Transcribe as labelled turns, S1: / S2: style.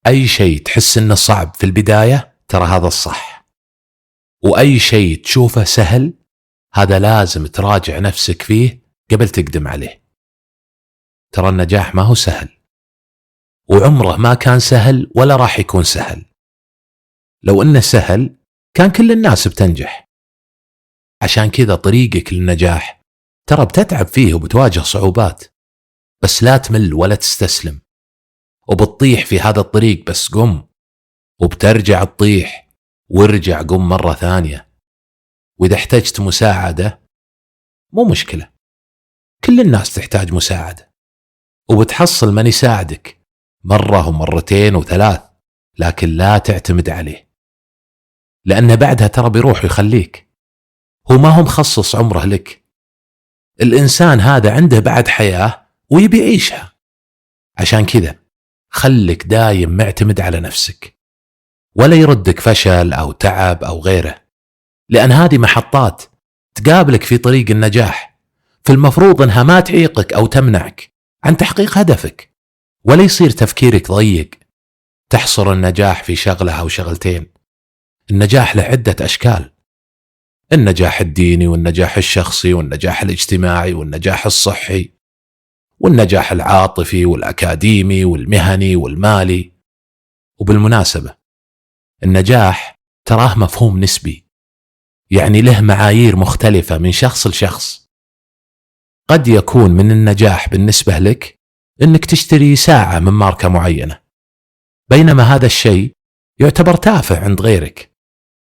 S1: أي شيء تحس إنه صعب في البداية ترى هذا الصح، وأي شيء تشوفه سهل هذا لازم تراجع نفسك فيه قبل تقدم عليه. ترى النجاح ما هو سهل، وعمره ما كان سهل ولا راح يكون سهل. لو إنه سهل كان كل الناس بتنجح. عشان كذا طريقك للنجاح ترى بتتعب فيه وبتواجه صعوبات، بس لا تمل ولا تستسلم، وبتطيح في هذا الطريق بس قم، وبترجع تطيح وارجع قم مرة ثانية. وإذا احتجت مساعدة مو مشكلة، كل الناس تحتاج مساعدة، وبتحصل من يساعدك مرة ومرتين وثلاث، لكن لا تعتمد عليه، لأنه بعدها ترى بيروح ويخليك. هو ما هو مخصص عمره لك. الإنسان هذا عنده بعد حياة ويبي يعيشها. عشان كذا خلك دايم معتمد على نفسك، ولا يردك فشل أو تعب أو غيره، لأن هذه محطات تقابلك في طريق النجاح، فالمفروض أنها ما تعيقك أو تمنعك عن تحقيق هدفك، ولا يصير تفكيرك ضيق تحصر النجاح في شغلة أو شغلتين. النجاح له عدة أشكال: النجاح الديني، والنجاح الشخصي، والنجاح الاجتماعي، والنجاح الصحي، والنجاح العاطفي والأكاديمي والمهني والمالي. وبالمناسبة النجاح تراه مفهوم نسبي، يعني له معايير مختلفة من شخص لشخص. قد يكون من النجاح بالنسبة لك إنك تشتري ساعة من ماركة معينة، بينما هذا الشيء يعتبر تافه عند غيرك.